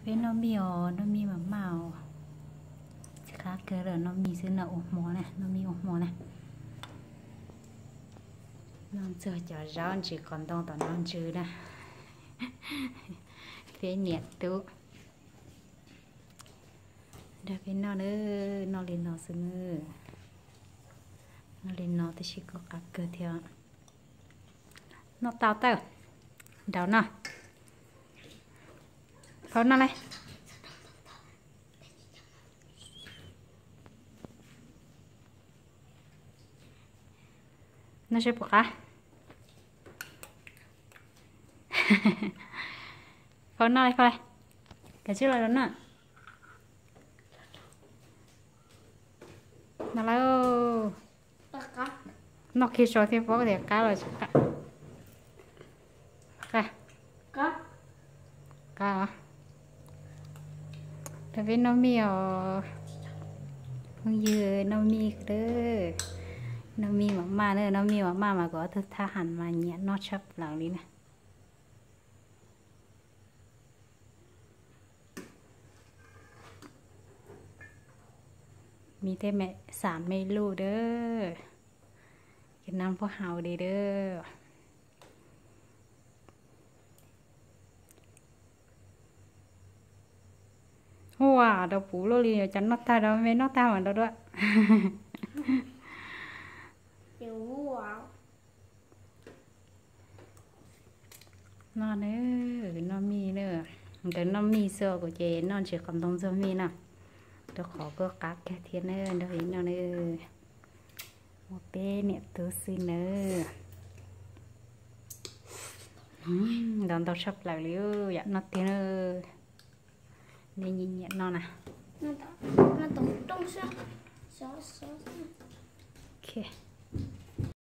Peb noj mij os, noj mij mam maj os. Txiv qab kawg lawm, noj mij xwb no ua hmo na, noj mij ua hmo na. Noj ntxuag cov zaub ntsis qos ntoo tom no ntsws na. Peb niam tub nrog peb noj na, noj li no xwb na. Noj li no tab sis kuj qab kawg thiab. Noj tau tawm, nraum no, faus noj li. Noj seb puas qab. Faus noj li, faus li. Kav tsij los rau noj. No lauj. Noj kiag tso thiaj paub tias qab los tsis qab. Qab. Qab os. Rau peb noj mij os. Phooj ywg, noj mij, noj mij mam maj na, noj mij mam maj mas kuv ob tug thab ham mas nyiam noj tshaj plaws li na. Mij tej me xam me luj dawb, ces noj puab haus li dawb. Ua rau puv luaj li, yuav cov noj tag rau me noj tag mas rau dua. Noj na, noj mij na. Nkawd noj mij xwb, kuv ces noj ntsis qos ntoo ntxuag mij na. Rau qhov kuj qab kawg thiab na, nrog peb noj na. Muaj peb niam tub xwb nawb. Ntau ntau tshaj plaws li, yam noj tiag na. Nej nyiam nyiam noj na. Ok.